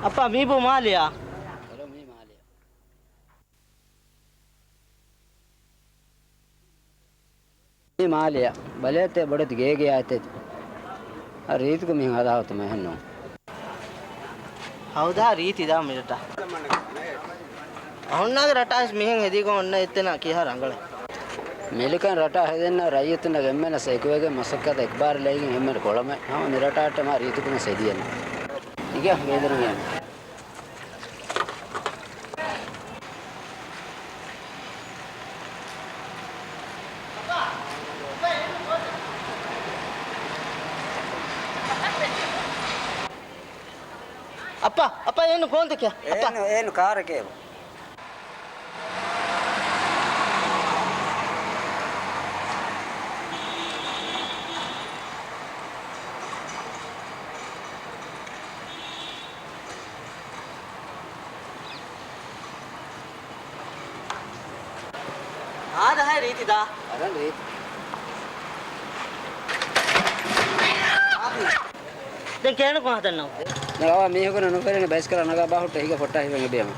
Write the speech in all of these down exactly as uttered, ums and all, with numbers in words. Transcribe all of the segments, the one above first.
އައްޕާ، މީ ބޯ މާލެއާ؟ މީ މާލެއަށް ބަލޭތޭ ބޮޑެތި ގޭގެއާ އެތެތި. އަ، ރީތިކޮށް މިހެން ހަދާ ހޮތު މެހެން ނޫން. ހައުދާ ރީތި ދާ މިރަޓާ. އަހުންނާގެ ރަޓާސް މިހެން ހެދީގޮ އޮންނަ އެތެނަ ކިހާ ރަނގަޅެއް. މިލިކަން ރަޓާ ހެދެންނަ ރައްޔިތުންނަށް އެންމެނަސް އެކުވެގެން މަސައްކަތް އެކުބާރު ލައިގެން އެންމެން ކޮޅަމެ. ހަމަ މިރަޓާއަށްޓަ މާ ރީތިކުނަސް ހެދިޔަން. އިގެ މޭދަރު މިޔަން. އައްޕާ، އައްޕާ، އޭނު ކޯންތަކެއް؟ އައްޕާ. އޭނު، އޭނު ކާރެކޭ. ހާދަހައި ރީތި ދާ. އަރަން ރީތި. ދެން ކޭނަކު ހަތަންނަވަ. ނަގަވާ މީހަކުން ނުފެރެން ބައިސްކަލަށް ނަގާ ބާހުއްޓަ ހިގަ ފޮއްޓާ ހިވެން އެބިޔަމަ.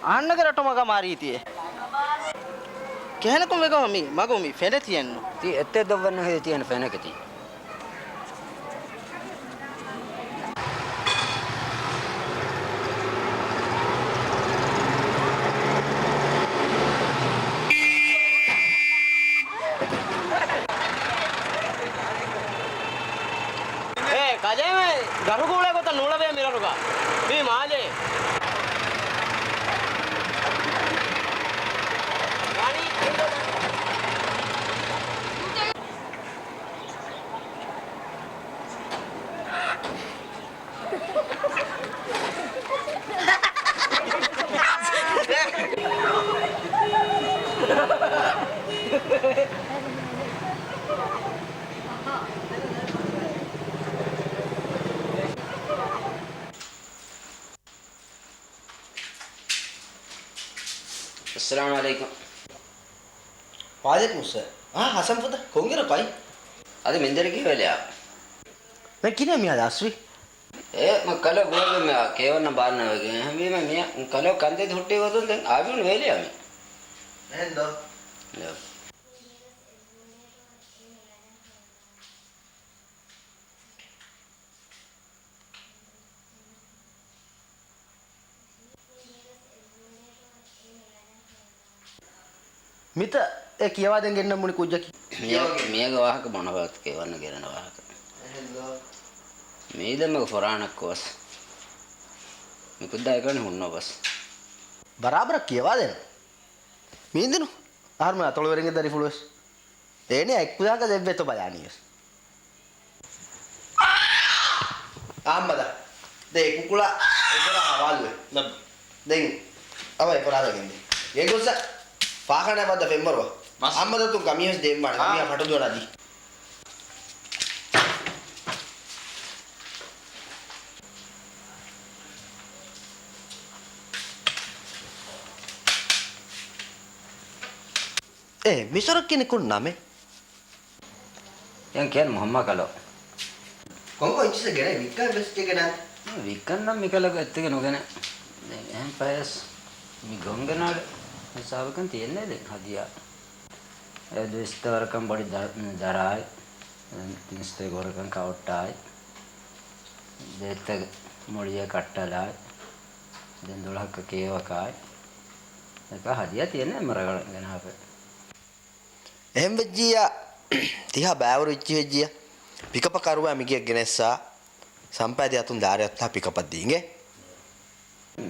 އަހަންނަގެ ރަށު މަގަށް މާ ރީތިއެއް. ކެހެނަކުން ވެގޮ މި މަގު މި ފެނެ ތިއެއްނު. ތީ އެއްތެއް ދޮއްވެއްނު ހެދި ތިއެން ފެނެކެތީ. އޭ ކަލޭމެ ދަށުގޫޅޭ ގޮތަށް ނޫޅެވޭ މިރަށުގަ. މީ މާލޭ. އައްސަލާމު ޢަލައިކުމް. ވަޢަލައިކުމު އައްސަލާމް. އާ، ހަސަން ފުދަ، ކޮންއިރު ފައި؟ އަދި މެންދެރި ކިހިވެލެއާ؟ މެ ކިނެ މިހާ ދާސްވި؟ އޭ، މަ ކަލޯ ގުޅަގެ މި ކޭވަންނަ ބާންނަވެގެ. ހަމީމަ މި ކަލޯ ކަންދެދި ހުއްޓި ގޮތުން ދެން އާވިހުން ވޭލިޔާ މި. އެހެންދޯ؟ ލޯ. މިތަ އެ ކިޔަވާދޭން ގެންނަމުނި ކުއްޖަކީ؟ މިޔަ-، މިޔަގެ ވާހަކަ ބުނަ ވަގުތު ކިޔަވަން ގެނެން ވާހަކަ. އެހެންދޯ؟ މީދެން މަގު ފުރާނަ ކޯސް. މި ކުއްދާ އެކަނި ހުންނަ ބަސް. ބަރާބަރަށް ކިޔަވާދޭން. މީނދުނު. އަހަރުމެން އަތޮޅުވެރިންގެ ދަރިފުޅުވެސް. އޭނެ އެއްކުލާކަށް ދެއްވޭތޯ ބަލާނީވެސް. އާ މަދަ. ދެ ކުކުޅާ އެކުރާ ހަވާލުވެ. ނަބް. ދެން އަވަ އެކުރާ ދަގެންދެ. އެގޮސް ފާޚާނާ ބައްދަ ފެންވަރުވަ. މަސް. އާ މަދަ ތު ކަމިޔަސް ދޭ މާ. އާ. ކަމިޔާ ފަޓުދުވަނާ ދީ. އޭ، މިސޮރަށް ކިނި ކުން ނަމެއް؟ އެން ކެން މުހައްމާ ކަލޯ. ކޮންކޮ އިންޗިސެއް ގެނައި ވިއްކާ ވެސް ޖެގެނާނެ. ވިއްކަން ނަމް މިކަލަކު އެއްތެގެ ނުގެނެ. ދެން އެހެން ފަޔަސް މި ގޮންގެނާޑެ ހިސާބަކަން ތިއެންނޭ ދެން ހަދިޔާ. އެ ދުވިސްތަ ވަރަކަން ބޮޑި ދަ-، ދަރާއި. ދެން ތިންސްތަ ގޮރަކަން ކައޮއްޓާއި. ދޭތަ މުޅިޔަ ކައްޓަލާއި. ދެން ދުޅަހަކަ ކޭވަކާއި. އެކަ ހަދިޔާ ތިއެންނޭ މަރަގަޅަށް ގެނަހަފެ. އެހެން ވެއްޖިއްޔާ، ތިހާ ބައިވަރު އިއްޗި ވެއްޖިއްޔާ، ޕިކަޕަށް ކަރުވާ މިގެއަށް ގެނެއްސާ، ސަމްޕާދި އަތުން ލާރި އަތުލާ ޕިކަޕަށް ދީނގޭ.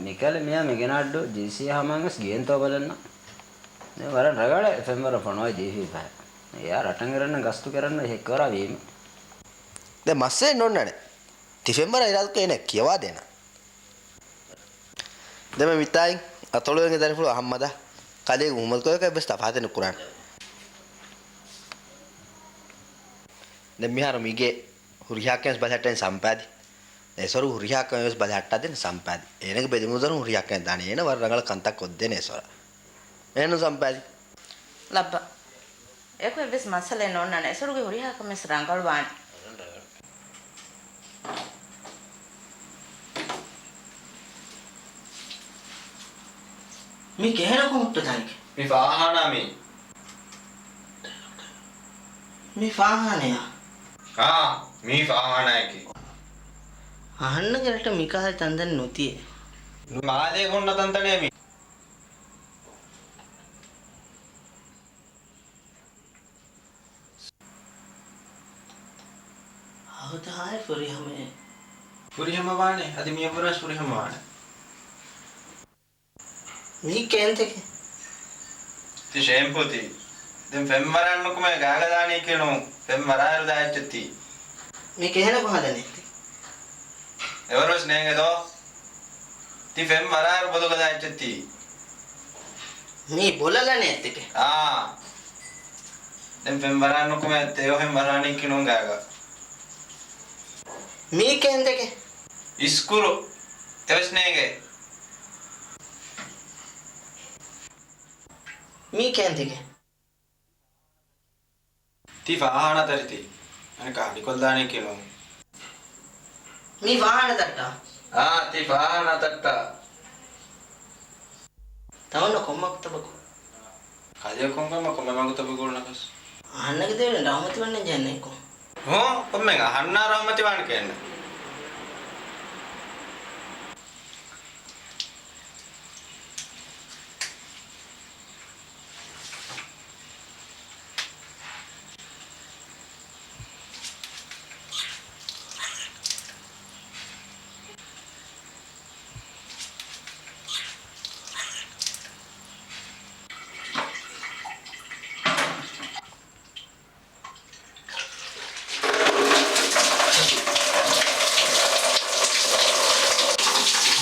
ނިކަލެ މިޔާ މިގެނައައްޑު ޖީސީ ހަމައިން ވެސް ގެންތޯ ބަލަންނަ. ދެން ވަރަށް ރަގަޅަށް ފެންވަރަށް ފޮނުވައި ދީފީ ފަހެ. އެޔާ ރަށަށް އެރަންނަ ގަސްތު ކެރަންނަ ހެއްކަވަރާ ވީމަ. ދެން މައްސަލައެއް ނޯންނާނެ. ތި ފެންވަރާ އިރާދަކޮށް އޭނަ ކިޔަވާ ދޭނަ. ދެން މި މިތާއިން އަތޮޅުވެގެން ދަރިފުޅު އަހައްމަދާ ކަލޭގެ ހުމަލްކޮޅަކަށް ވެސް ތަފާތެއް ނުކުރާނެ. ދެން މިހާރު މީގެ ހުރިހާ ކަމެއް ވެސް ބަލަހައްޓަނީ ސަމްޕާދި. އެސޮރު ހުރިހާ ކަމެއް ވެސް ބަލަހައްޓާ ދޭނެ ސަމްޕާދި. އޭނަގެ ބެލުމުގެ ދަރުން ހުރިހާ ކަމެއް ދާނެ. އޭނަ ވަރަށް ރަނގަޅަށް ކަންތައް ކޮށްދޭނެ އެސޮރަށް. އޭނަ ސަމްޕާދި. ލައްބަ. އެކު އެއްވެސް މައްސަލައެއް ނޯންނާނެ. އެސޮރުގެ ހުރިހާ ކަމެއް ވެސް ރަނގަޅުވާނެ. މީ ކިހިނަކު ހުއްޓު ތަނެކެ؟ މީ ފާޚާނާ މީ. މީ ފާޚާނަޔާ؟ އާ، މީ ފާޚާނާއެކޭ. އަހަންނަގެ ރަށަށް މިކަހަލަ ތަންތަނެއް ނުތިއޭ. މާލޭގަ ހުންނަ ތަންތަނޭ މީ. ހައުދާއެއް ފުރިހަމައެއް. ފުރިހަމަ ވާނެ، އަދި މިޔަށްވުރެސް ފުރިހަމަ ވާނެ. މީ ކޭންތެކެ؟ ތި ޝޭމްޕޫ ތީ. ދެން ފެންވަރާން ނުކުމެ ގާގަ ދާނީކީ ނޫން. ފެންވަރާއިރު ދާ އެއްޗެއް ތީ. މީ ކިހިނަކު ހަދަނީ ތި؟ އެވަރުވެސް ނޭނގެ ދޯ. ތި ފެން ވަރާއިރު ބޮލުގަދަ އެއްޗެއް ތީ. މީ ބޮލަލަނެއްތެކެ؟ އާ. ދެން ފެން ވަރާން ނުކުމެ ތެޔޮހެން ވަރާނީކީ ނޫން ގާގަ. މީ ކޭންތެކެ؟ އިސްކުރު. އެވެސް ނޭނގެ. މީ ކޭންތެކެ؟ ތީ ފާޚާނާ ތަށި ތީ. އަނެއްކާ ހަނިކޮށްލާނީކީ ނޫން. މީ ފާޚާނާ ތައްޓާ؟ އާ، ތީ ފާޚާނާ ތައްޓާ. ތަމަންނަ ކޮން މަކުތަބަކު؟ ކަލޭ ކޮންކަމަށް ކޮންމެ މަކުތަބަކު އުޅުނަކަސް. އަހަންނަގެ ދެވެން ރަހުމަތިވަންނަން ޖެހެންނެއްކޮ. ހޫ، ކޮންމެ އަހަންނާ ރަހުމަތިވާނެ ކޭންނަ.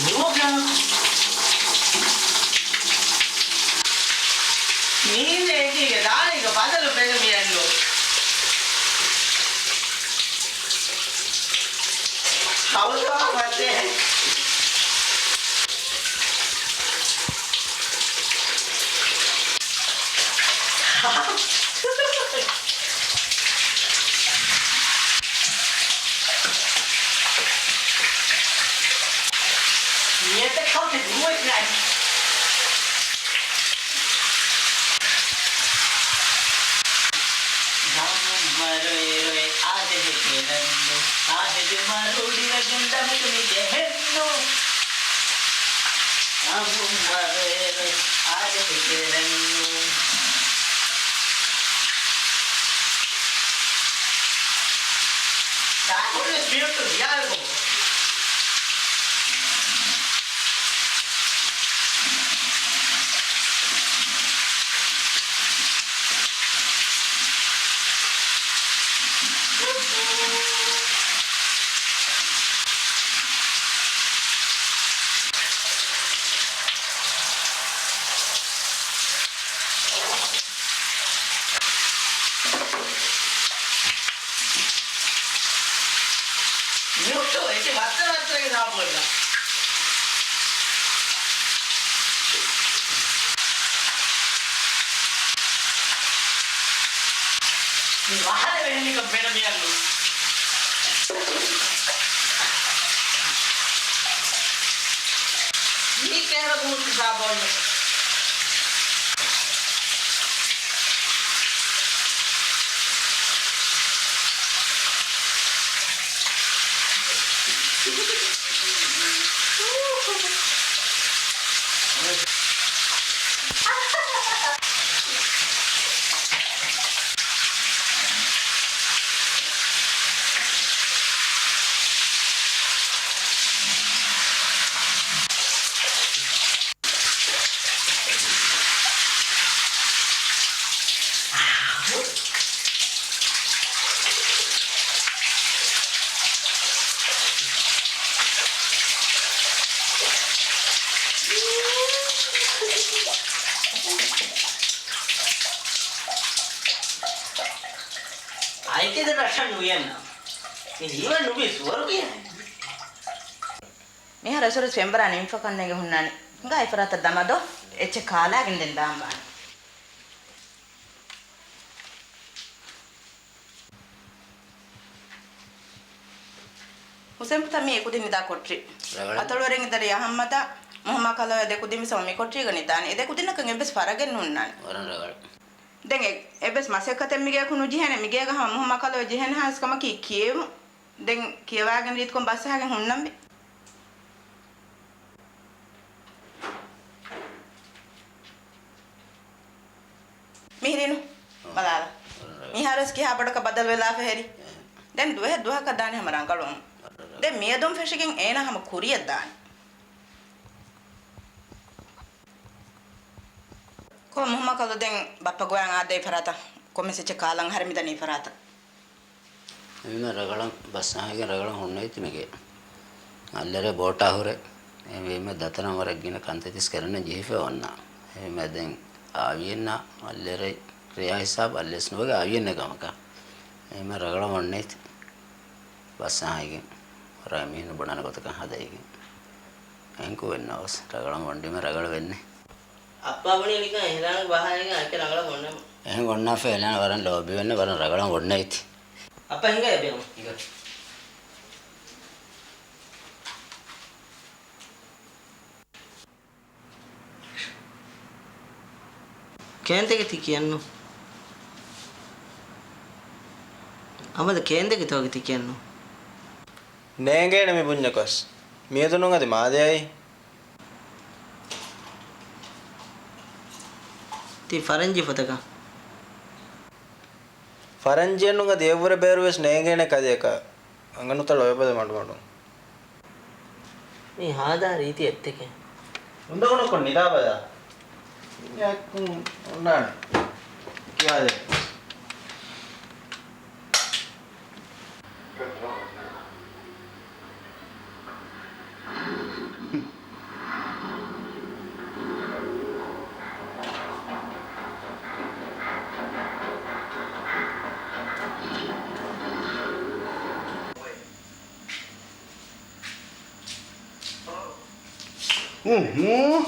ނުވަގަ. މީން އެކީގެ ދާނީގެ ބަދަލު ފެނުމިއެއްނު. ހައުދާ މަތޭ. މިއަދަކަށް ނުވެ ނައި. ދަމުން މަރުއެރު އާދެހެކެރަންނު، އާދެ މަރުޑިވެގެން ދަމުތު މި ޖެހެންނު. އަބު މަރޭ އާދެ ކެރެންނު. ތާކުރި ސްޕީޑު ދިޔާލުމު. މިއުޓު އެކި ވައްތަރަ ވައްތަރަގެ ސާބޯންނަ. މި ވަހަރެ ވެހެނިކަން ފެނަ މިއަންނު. މީ ކޭރަ ގޫތި ސާބޯން. ނުވިޔަންނަ. މި ހީވަން ނުވީ ސުވަރުގެއާ. މިހާރު އެސޮރުސް ފެންވަރާ ނިމިފަކަން ނޭނގެ ހުންނާނެ. ހިނގާ އެފަރާތަށް ދަމާދޯ. އެއްޗެއް ކާލާގެން ދެން ދާން ވާނެ. ހުސެން ޕުތާ، މީ އެކުދިން ނިދާ ކޮޓަރި. ރަގަޅަށް. އަތޮޅުވެރިންގެ ދަރި އަހައްމަދާ މުހައްމާ ކަލޯޔާ ދެ ކުދިން ވެސް މި ކޮޓަރީގަ ނިދާނެ. އެ ދެ ކުދިންނަކަށް އެއްވެސް ފަރަގެއް ނުންނާނެ. ވަރަށް ރަގަޅަށް. ދެން އެ، އެއްވެސް މަސައްކަތެއް މިގޭކު ނުޖެހޭނެ. މިގޭގަ ހަމަ މުހައްމާ ކަލޯޔާ ޖެހޭނެ ހާސް ކަމަކީ ކިޔެވުން. ދެން ކިޔަވާގެން ރީތިކޮށް ބަސްއަހާގެން ހުންނަންވީ. މިހިރީނު، އާ. ބަލާލަ. އަރަރަ. މިހާރުވެސް ކިހާ ބޮޑަކަށް ބަދަލުވެލާފަ ހެރި. ދެން ދުވަހެއް ދުވަހަކަށް ދާނެ ހަމަ ރަނގަޅުވަމުން. އަރަރަ. ދެން މިއަދުން ފެށިގެން އޭނާ ހަމަ ކުރިއަށް ދާނެ. ކޯ މުހައްމާ ކަލޯ، ދެން ބައްޕަ ގޮވާ އާދޭ އެފަރާތަށް. ކޮންމެސް އެއްޗެއް ކާލަން އަހަރެން މިދަނީ އެފަރާތަށް. އެހެންވީމަ ރަގަޅަށް ބަސް އަހައިގެން ރަގަޅަށް ހުންނައިތި މިގޭ. އައްލެރޭ ބޯޓާ ހުރެ. އެހެންވީމަ ދަތަރަން ވަރަށް ގިނަ ކަންތައްތިސް ކެރަން ޖެހިފަ އޮންނާ. އެހެންވީމަ ދެން އާވިޔެންނާ އައްލެރޭ ރެޔާ ހިސާބު އައްލެސް ނުވަގެ އާވިޔެންނެ ކަމަކަށް. އެހެންވީމަ ރަގަޅަށް ހުންނައިތި ބަސް އަހައިގެން. ވަރަށް މީހުން ބުނާނެ ގޮތަކަށް ހަދައިގެން. އެހެން ކުވެންނަވަސް ރަގަޅަށް ހުންނީމަ ރަގަޅަށް ވެންނެ. އައްޕާ ބުނީ ނިކަން އެހެލާނެ ބަހާއިގެން އައިކެ ރަނގަޅަށް އޮންނަމު. އެހެން އޮންނާފަ އެހެލާނެ ވަރަށް ލޯބިވެންނެ ވަރަށް ރަގަޅަށް އޮންނައިތި. އައްޕާ ހިނގާ އެބޭ ހިނގާ. ކޭންދެގެ ތި ކިޔަންނު. އަމަލަ ކޭންދެގެ ތޯގެ ތި ކިޔަންނު. ނޭނގޭނެ މި ބުންޏަކަސް. މިއަދުނު އަދި މާލެއައި. ތި ފަރެންޖި ފޮތަކަށް. ފަރެންޖިއެއްނު އަދި އެއްވުރެ ބޭރުވެސް ނޭނގޭނެ ކަލެއަކަށް. އަނގަނުތަޅު އޮތްބަދެ މަޑުމަޑުން. މީ ހާދާ ރީތި އެއްތަކެއް. އުނދަގުނަކުން ނިދާބަލާ. މިއަކުން އޮންނާނެ. ކިޔާދޭ. ހޫ، ހޫ.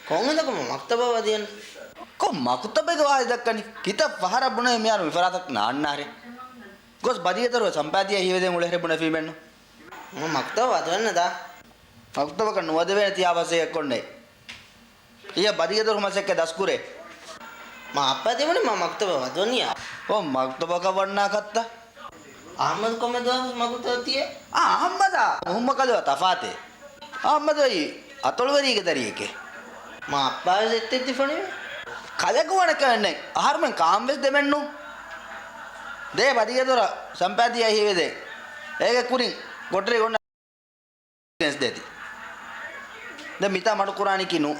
ކޮންހިނދަކު މަ މަކްތަބަށް ވަދެއްނު؟ ކޮން މަކުތަބެއްގަ ވާހި ދައްކަނީ؟ ކިތައް ފަހަރަށް ބުނެ މިހާރު މިފަރާތަށް ނާންނާރެ. ގޮސް ބަދީގެ ދޮރު ސަމްޕާތީއާ ހީވެދޭން އުޅޭހެރެ ބުނެފީމެއްނު. މަ މަކުތަބަށް ވަދެވަންނަ ދާ. މަކުތަބަކަށް ނުވަދެވޭނެ ތިޔާ ބަސް އެއްކޮށްނެ. އިޔަ ބަދީގެ ދޮރު މަސައްކަތް ދަސްކުރޭ. މަ އައްޕާ ދެވަނީ މަ މަކުތަބަށް ވަދެވަނީ. އޯ މަކުތަބަކަށް ވަންނާ ކައްތަ؟ އަހްމަދު ކޮންމެ ދުވަހަކު މަގުތައް ތިޔޭ؟ އާ، އަހްމަދާ މުހައްމަދު ތަފާތޭ. އަހްމަދު އައި އަތޮޅުވެރީގެ ދަރިއެކޭ. މަ އައްޕާވެސް އެއްތެއް ދިފަނިވެ. ކަލެކު ވަނެކަންނެއް އަހަރުމެން ކާންވެސް ދެމެއްނު. ދޭ ބަދީގެ ދޮރަށް ސަމްޕާތީއާ ހީވެދޭ. އޭގެ ކުރިން ކޮޓަރި ގޮންނަ ދޭތި. ދެން މިތާ މަޑުކުރާނީކީ ނޫ.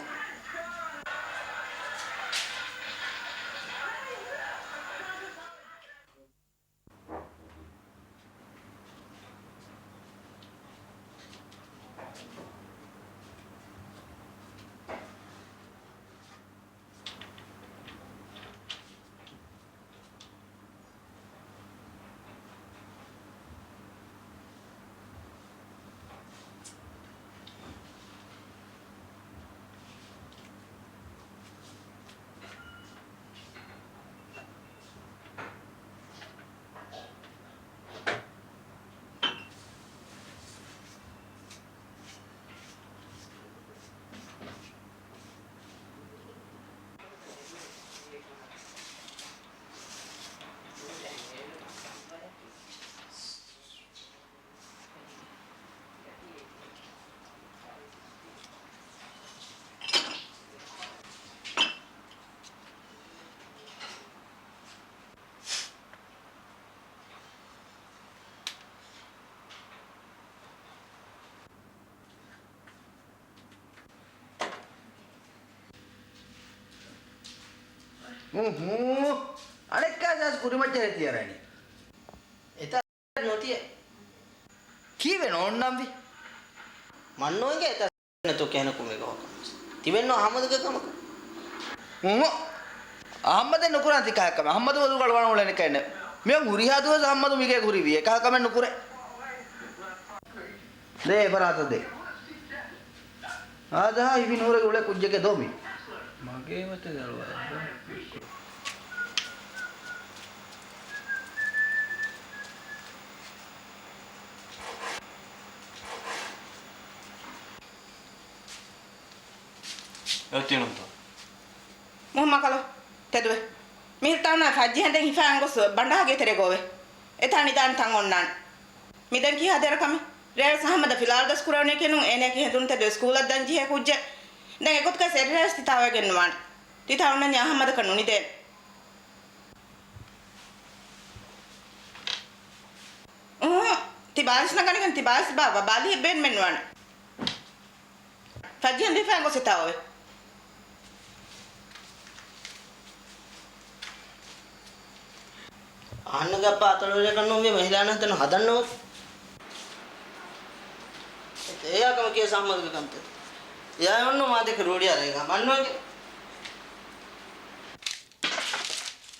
ހޫ، ހޫ. އަނެއްކާ ޖާސް ކުރިމައްޗަށް ތިޔަރަނީ. އެތާ ނުތިޔަ. ކީއްވެ ނޯންނަންވީ؟ މަންނޯގެ އެތާ ނެތޯ ކެހެނަކު މި ގަވަކަށް. ތިބެންނޯ އަހަމަދުގެ ކަމަކަށް. ހޫ. އަހައްމަދެއް ނުކުރާނެ ތިކަހަ ކަމެއް. އަހައްމަދު ވަޒުގަޅު ވަނު އުޅެނެ ކައެއް ނެތް. މިއޮން ހުރިހާ ދުވަސް އަހައްމަދު މިގޭގަ ހުރީ ވީ އެކަހަ ކަމެއް ނުކުރޭ. ދޭ އެފަރާތަށް ދޭ. އާދަހާ ހިފި ނޫރެގެ އުޅޭ ކުއްޖެކޭ ދޯ މީ. މަގޭ މަތި ދަރުވާ. އެއޮތީނުންތޯ؟ މުހައްމާކަލޯ، ތެދުވެ. މިހިރު ތާނާ ފައްޖިހަނދެން ހިފާ އަންގޮސް ބަނޑާގެ ތެރޭ ގޮވެ. އެތާ ނިދާން ތަން އޮންނާނެ. މިދެން ކީ ހަދޭރަ ކަމެއް؟ ރޭވެސް އަހަމަދަށް ފިލާވަޅު ދަސް ކުރެވުނީކީނު އޭނަޔަކީ ހެނދުނު ތެދުވެ ސްކޫލަށް ދަން ޖެހޭ ކުއްޖެއް. ދެން އެގޮތުގައި އެއްރޭވެސް ތިތާ އޮވެގެން ނުވާނެ. ތިތާ އޮންނަންޏާ އަހަމަދަކަށް ނުނިދޭނެ. އުނހު، ތި ބާލިޝް ނަގަނިގެން ތި ބާލިޝް ބާ، ބާ، ބާލި އެއްބޭންމެއް ނުވާނެ. ފައްޖިހަން ދީފަ އެނގޮސް ހިތާ އޮވެ. އަހަންނަގެ އައްބާ އަތޮޅުވެރިއަކަށް ނޫންވީމަ އެހިލާނަށް ހަދަން ނޫން. އެއާ ކަމަކީ ސަހްމަދުގެ ކަންތައް. އެއާ އޮންނު މާދެކެ ރޫޅިއާ ރޭގަ މަންނުވެގެ.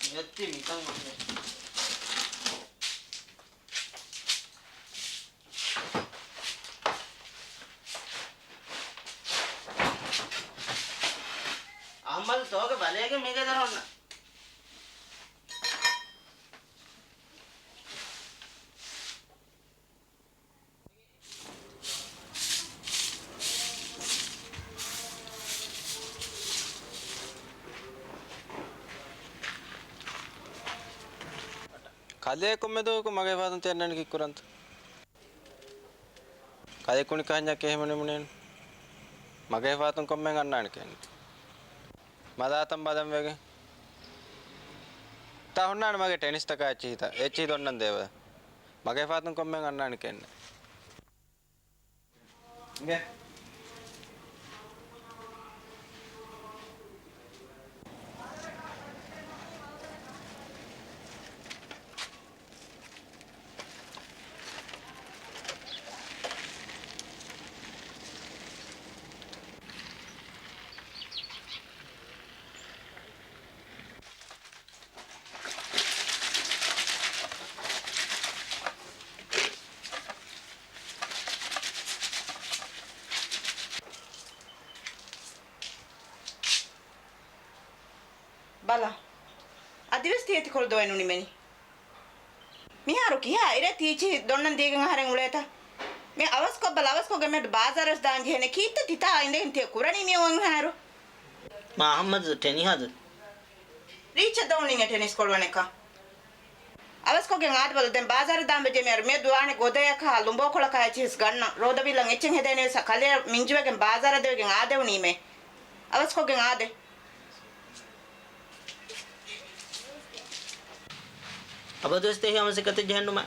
މިއޮތީ މިކަން އޮންނެ. އަހްމަދު ތޯގެ ބަލޭގެ މީގެ ދަރުންނަށް. ކަލޭ ކޮންމެ ދުވަހަކު މަގޭ ފާތުން ތެރެން ކިއްކުރަންތަ؟ ކަލޭ ކުނި ކަހަންޏަކީ އެހެމަ ނިމުނޭނު. މަގޭ ފާތުން ކޮންމެ އަންނާނެ ކެން. މަލާތަން ބަލަން ވެގެން. ތާ ހުންނާނެ މަގޭ ޓެނިސްތަކާ އެއްޗިހިތައް. އެއްޗިހި ދޮންނަން ދޭވަ. މަގޭ ފާތުން ކޮންމެ އަންނާނެ ކެން. އިނގޭ. ބަލަ. އަދިވެސް ތި އެތިކޮޅު ދޮވެ ނުނިމެނީ. މިހާރު ކިހާ އިރެއް ތީ އެއްޗިހި ދޮންނަން ދީގެން އަހަރެން އުޅޭތަ؟ މި އަވަސްކޮށްބަލަ، އަވަސްކޮށްގެން މިއަދު ބާޒާރަށް ދާން ޖެހޭނެ. ކީއްތަ ތިތާ އިނދެގެން ތިޔަ ކުރަނީ މި އޮންހާރު؟ މާ އަހްމަދު ޓެނިހާދު. ރީއްޗަށް ދޯނިން އެ ޓެނިސް ކޮޅުވަނެކާ. އަވަސްކޮށްގެން އާދެބަލަ، ދެން ބާޒާރަށް ދާން ވެއްޖެ މިހާރު މިއަދު ވާނެ ގޮދަޔަކާ ލުނބޯކޮޅަކާ އެއްޗިހިސް ގަންނަން. ރޯދަ ވިއްލަން އެއްޗެއް ހެދޭނެ ވެސް ކަލޭ މިންޖުވެގެން ބާޒާރަށް ދެވިގެން އާދެވުނީމޭ. އަވަސްކޮށްގެން އާދެ. އަބަދުވެސް ތެހި އަމަސިކަތެއް ޖެހެންނުމާ.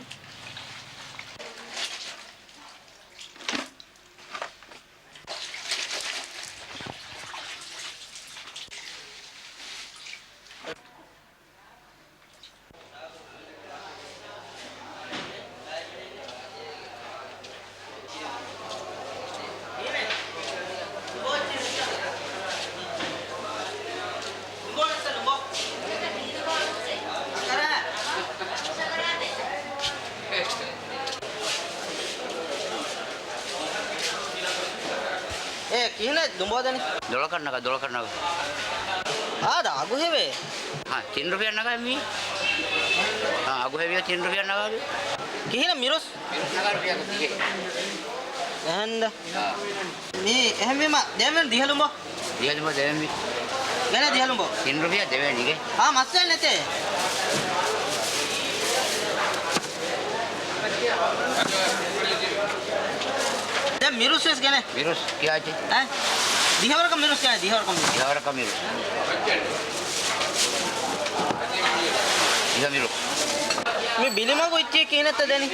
އޭ، ކިހިނެއް ދުނބޯ ދެނީ؟ ދޮޅަކަށް ނަގާ، ދޮޅަކަށް ނަގާ. އާދަ، އަގު ހެވޭ. ހާ، ތިން ރުފިޔާ ނަގާ މީ. ހާ، އަގު ހެވިޔޯ ތިން ރުފިޔާ ނަގާ. ކިހިނެއް މިރުސް؟ މިރުސް ނަގާ ރުފިޔާ ދިހަ. އެހެންދަ؟ ހާ. މީ އެހެންވީމަ ދޭން ދިހަ ލުނބޯ. ދިހަލުމަ ދެވެންވީ. ގެނެ ދިހަލުމަ. ތިން ރުފިޔާ ދެވޭނީގެ. އާ، މައްސަލަ ނެތޭ. ދެން މިރުސް ވެސް ގެނެ. މިރުސް ކިޔާޗި؟ އައި. ދިހަވަރަކަށް މިރުސް ގެނެ، ދިހަވަރަކަށް މިރުސް. ދިހަވަރަކަށް މިރުސް. ދިހަ މިރުސް. މި ބިލިމަގު އިއްޗީ ކިހިނެއްތަ ދެނީ؟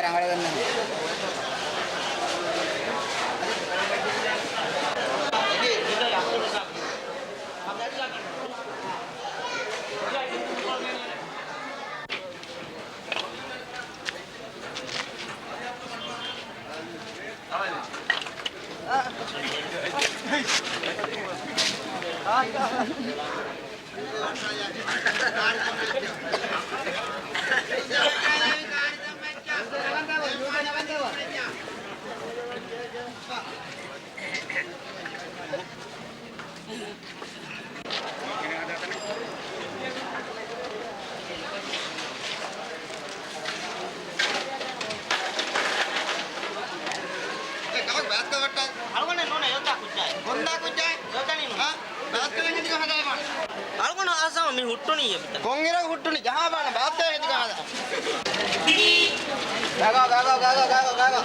ރަނގަޅަށް ވަންނަ. އަޅުގަނޑެއް ނޫނޭ، އެއޮތާ ކުއްޖާއެއް. ކޮންދާ ކުއްޖާއެއް؟ އެއޮތަނީ ނޫނޭ. ހާ؟ ބާސްކަލެއް ހެދިގަން ހަދާ އިމާން. އަޅުގަނޑު އާސާމަ މި ހުއްޓުނީ އެބިތަން. ކޮންއިރަކު ހުއްޓުނީ؟ ޖަހާބާނަ ބާސްކަލެއް ހެދިގަން ހަދާ. ގާގާ، ގާގާ، ގާގާ، ގާގާ، ގާގާ.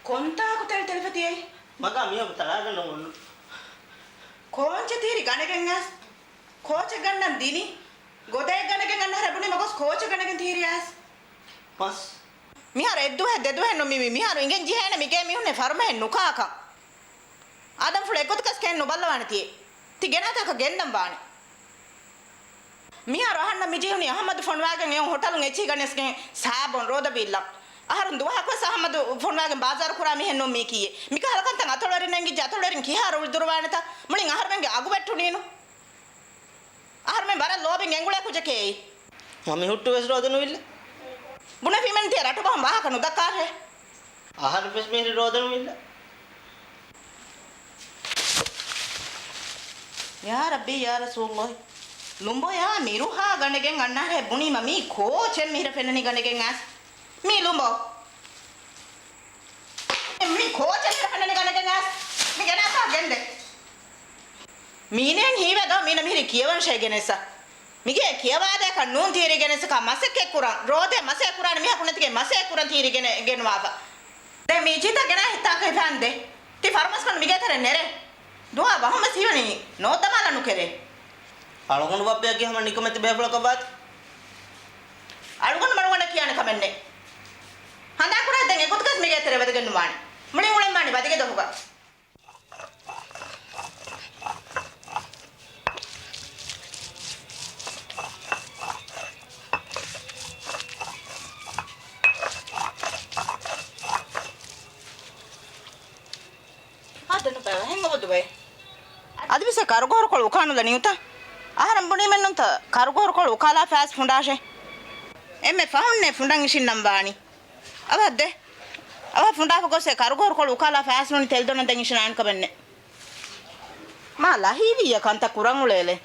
ކޮންތާކު ތެޅިތެޅިފަ ތިޔައީ؟ މަގާ މީހަކު ތަޅާގަންނަ އޮންނު. ކޯންޗެއް ތިހިރީ ގަނެގެން އައިސް؟ ކޯޗެއް ގަންނަން ދިނީ؟ ގޮދައެއް ގަނެގެން އަންނަ ހަރަ ބުނީމަ ގޮސް ކޯޗެއް ގަނެގެން ތިހިރީ އައިސް؟ މަސް. މިހާރު އެއްދުވަހެއް ދެދުވަހެއް ނޫން މި، މި، މިހާރު އިނގެން ޖެހޭނެ މިގޭ މީހުންނެއް ފަރުމަހެއް ނުކާކަށް. އާދަމްފުޅު އެއްގޮތަކަސް ކެއިން ނުބައްލަވާނެ ތިޔޭ. ތި ގެނާތާކަށް ގެންދަން ވާނެ. މިހާރު އަހަންނަށް މިޖެހުނީ އަހަމަދު ފޮނުވާގެން އެއުން ހޮޓަލުން އެއްޗިހި ގަނެސްގެން ސާބޯން ރޯދަ ބީއްލަން. އަހަރުން ދުވަހަކުވެސް އަހަމަދު ފޮނުވާގެން ބާޒާރު ކުރާ މީހެއް ނޫން މީކީއެއް. މިކަހަލަ ކަންތައް އަތޮޅުވެރިން ނެންގިއްޖެ އަތޮޅުވެރިން ކިހާ ރުޅި ދުރުވާނެތަ؟ މުޅިން އަހަރުމެންގެ އަގު ވެއްޓުނީނު. އަހަރުމެން ވަރަށް ލޯބިން ގެންގުޅޭ ކުއްޖެކޭ އެއީ. މަ މި ހުއްޓުވެސް ރޯދަ ނުވިއްލަ. ބުނެފީމެން ތިޔަ ރަޓުބަހުން ވާހަކަ ނުދައްކާށޭ. އަހަރެއްވެސް މިހިރި ރޯދަ ނުވިއްލަ. ޔާ ރައްބީ ޔާ ރަސޫލުﷲ. ލުނބޮޔާ މިރުހާ ގަނެގެން އަންނަހަރެ ބުނީމަ މީ ކޯޗެއް މިހިރަ ފެންނަނީ ގަނެގެން އައިސް. މީ ލުނބޯ. މީ ކޯޗެއް މިހިރަ ފެންނަނީ ގަނެގެން އައިސް. މި ގެނާތާ ގެންދެ. މީނައަށް ހީވޭ ދޯ މީނަ މިހިރީ ކިޔަވަން ޝޭ ގެނެއްސަ. މިގޭ ކިޔަވާދޭކަށް ނޫން ތީރީ ގެނެއްސަކާ މަސައްކަތް ކުރަން. ރޯދޭ މަސައްކަތް ކުރާނެ މީހަކު ނެތިގެ މަސައްކަތް ކުރަން ތީރީ ގެނެ، ގެނުވާފަ. ދެ މީ ޖިތަ ގެނާ ހިތާކަށް ހިފާން ދޭ. ތި ފަރުމަސްކަން މިގޭ ތެރެ ނެރޭ. ދުވާ ބަހުމަސް ހީވަނީ ނޯ ދަމާލަ ނުކެރޭ. އަޅުގަނޑު ބައްޕަޔަކީ ހަމަ ނިކަމެތި ބޭފުޅަކަށް ވާތީ. އަޅުގަނޑު މަޑުގަނޑަށް ކިޔާނެ ކަމެއް ނެތް. ހަނދާން ކުރާ ދެން އެގޮތަކަސް މިގޭ ތެރެ ވަދެގެން ނުވާނެ. މުޅިން އުޅެން ވާނީ ވަދެގެ ދޮހުގަ. އާދެ ނުބައި ވަހެއް އޮބަދުބައި. އަދިވެސް އެ ކަރުގޯހުރުކޮޅު އުކާނުލަނީ އުތަ؟ އަހަރެން ބުނީމެއްނުންތަ ކަރުގޯހުރުކޮޅު އުކާލާ ފައިސް ފުނޑާށޭ. އެންމެ ފަހުންނޭ ފުނޑަން އިށިންނަން ވާނީ. އަވަހަށް ދޭ. އަވަހަށް ފުނޑާފަ ގޮސް އެ ކަރުގޯހުރުކޮޅު އުކާލާ ފައިސް ނޫނީ ތެލިދޮންނަން ދެން އިށިނާނެ ކަމެއް ނެތް. މާ ލަހީވިއްޔާ ކަންތައް ކުރަން އުޅޭލެ.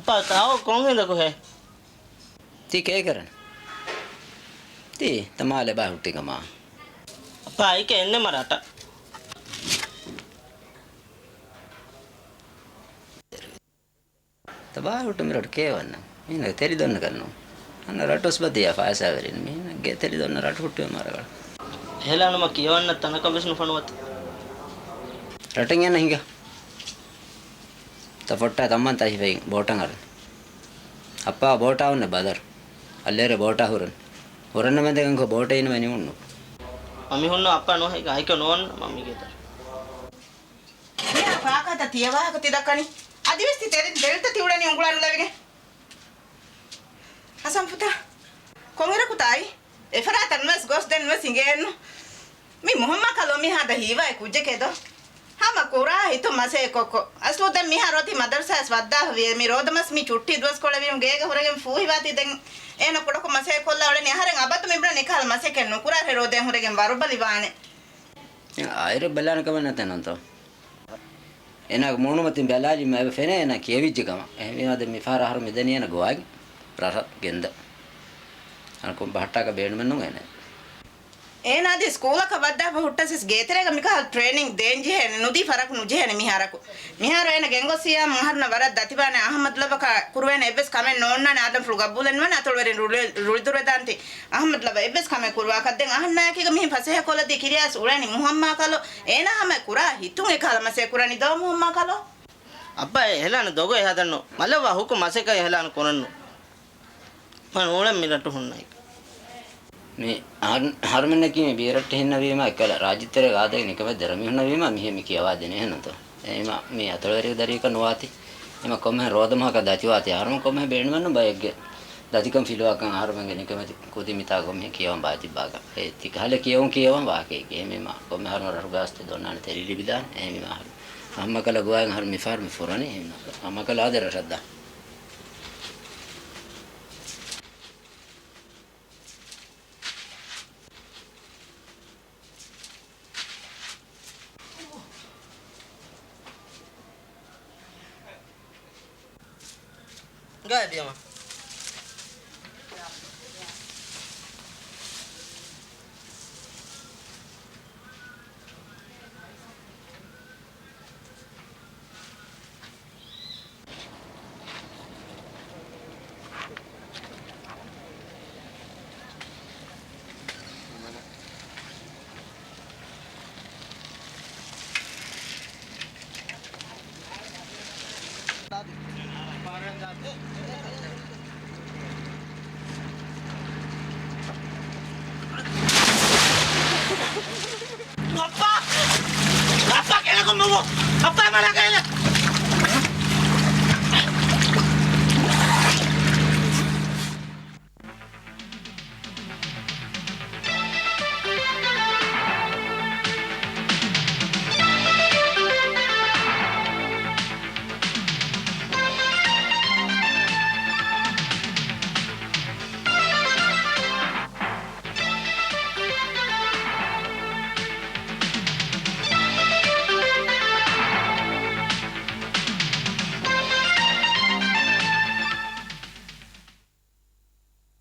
އައްޕާ، ތާއޯ ކޮން ހިނދަކުހޭ؟ ތީ ކޭކަރަން. ތީ ތަމާ ލެބާ ހުއްޓި ކަމާ. އައްޕާ، އައިކެ އެންނެ މަ ރަޓަ. ތަބާ ހުއްޓު މި ރަޓު ކޭވަންނަ. މީނަގެ ތެރި ދޮންނަ ކަންނު. އަންނަ ރަޓުސް ބަދިޔާ ފާސާވެރިން. މީނަގެ ތެރި ދޮންނަ ރަޓު ހުއްޓުވެ މާރަގަޅަ. އެހެލާނުމަ ކިޔަވަންނަ ތަނަކަށް ވެސް ނުފޮނުވަތަ؟ ރަޓެއް އަންނަ ހިނގާ. ތަ ފޮއްޓާ ތައްމަން ތަ ހިފައިން ބޯޓަށް އަރުން. އައްޕާ ބޯޓާ އޮންނަ ބަދަރު. އައްލޭރެ ބޯޓާ ހުރުން. ހުރަންނަ މެންދެގެން ކޮ ބޯޓެއް އިނުމެ ނިމުންނު. މަ މި ހުންނަ އައްޕާ ނުހެގ އައިކަ ނޯން މަ މިގެ ދަރު. މިއާ ކާކާތަ ތިޔަ ވާހަކަ ތި ދައްކަނީ؟ އަދިވެސް ތި ތެރެއިން ދެލޮލުތައް ތި އުޅެނީ އުނގުޅާނުލެވިގެން. ހަސަންފުތާ، ކޮންއިރަކުތާއި؟ އެފަރާތަށް ނުވެސް ގޮސް ދެން ނުވެސް އިނގޭނު. މި މުހައްމާ ކަލޯ މި ހާދަ ހީވާއެއް ކުއްޖެކޭ ދޯ؟ ހަމަ ކުރާ ހިތުން މަސައްކަތްކޮށް. އަސްލު ދެން މިހާރު އޮތީ މަދަރުސާއަސް ވައްދާފަ ވިއޭ. މި ރޯދަމަސް މި ޗުއްޓީ ދުވަސްކޮޅެވީމު ގޭގަ ހުރެގެން ފޫހިވާތީ ދެން އޭނަ ކުޑަކޮށް މަސައްކަތް ކޮށްލާ އުޅެނީ. އަހަރެން އަބަދު މިބުނަން އެކަހަލަ މަސައްކަތް ނުކުރާށޭ ރޯދައިން ހުރެގެން ވަރުބަލި ވާނެ. އާއިރެއް ބަލާނެ ކަމެއް ނެތޭ ނޫންތޯ؟ އޭނާގެ މޫނުމަތިން ބަލާލީމަ އެބަ ފެނޭ އޭނާ ކިޔެވިއްޖެ ކަމަށް. އެހެންވީމާ ދެން މިފަހަރަށް އަހަރު މިދަނީ އޭނަ ގޮވާގެން ރަށަށް ގެންދަން. އަނެއްކޮން ބަހައްޓާކަށް ބޭނުމެއް ނޫން އޭނަ. އޭނާ އަދި ސްކޫލަކަށް ވައްދާފަ ހުއްޓަސް ގޭތެރޭގަ މިކަހަލަ ޓްރޭނިން ދޭން ޖެހޭނެ. ނުދީ ފަރަކު ނުޖެހޭނެ މިހާރަކު. މިހާރު އޭނަ ގެންގޮސްސިޔާމު އަހަރުންނަށް ވަރަށް ދަތިވާނެ. އަހައްމަދު ލައްވަކަށް ކުރުވޭނެ އެއްވެސް ކަމެއް ނޯންނާނެ. އާދަމްފުޅު ގަބޫލެއް ނުވާނެ. އަތޮޅުވެރިން ރުޅި-، ރުޅިދުރުވެދާނެތީ. އަހައްމަދު ލައްވަ އެއްވެސް ކަމެއް ކުރުވާކަށް. ދެން އަހަންނާއެކީގަ މިހެން ފަސޭހަކޮށްލަދީ ކިރިޔާސް އުޅެނީ މުހައްމާ ކަލޯ. އޭނާ ހަމަ ކުރާ ހިތުން އެކަހަލަ މަސައްކަތް ކުރަނީ ދޯ މުހައްމާ ކަލޯ؟ އައްބާ އެ ހެލާނެ ދޮގު އެހާދަންނު. މަލެއްވާ ހުކު މަސައްކަތް ހެލާނެ ކުރަންނު. މަ ނޫޅެން މި ރަށު ހުންނައި. މި އަހަރު-، އަހަރުމެންނަކީ މި ބިޔަރައްޓެހިންނަށް ވީމާ، އެއްކަލަ ރާއްޖެތެރޭގަ އާދައިގެ ނިކަމެތި ދެރަ މީހުންނަށް ވީމާ، މިހެން މި ކިޔަވާދޭނެ އެހެންނުތޯ؟ އެހެންވީމާ، މި އަތޮޅުވެރިގެ ދަރިއަކަށް ނުވާތީ. އެމަ ކޮންމެހެން ރޯދަމަހަކަށް ދަތިވާތީ. އަހަރުމެން ކޮންމެހެން ބޭނުމެއްނު ބައެއްގެ ދަތިކަން ފިލުވާކަން. އަހަރުމެންގެ ނިކަމެތި ކުދި މިތާ ކޮންމެހެން ކިޔަވަން ބާތިއްބާކަށް. އެ ތިކަހަލަ ކިޔަވަން ކިޔަވަން ވާހަކައެއްގެ. އެހެންވީމާ، ކޮންމެ އަހަރުމެން ރަށުގަ އަސްތު ދޮންނާނެ ތެރި ލިބިދާނެ. އެހެންވީމާ، އަހަރު އަހަރު މަކަލަ ގޮވާ އަހަރު މިފަހަރު މި ފުރަނީ. އެހެންވީމާ، އަހަރު މަކަލަ އާދެ ރަށަށްދާން. ގާތް ބިޔަމަ. އައްޕާ! އައްޕާ ކެލަކުން މަގު! އައްޕާ މަނާކެ!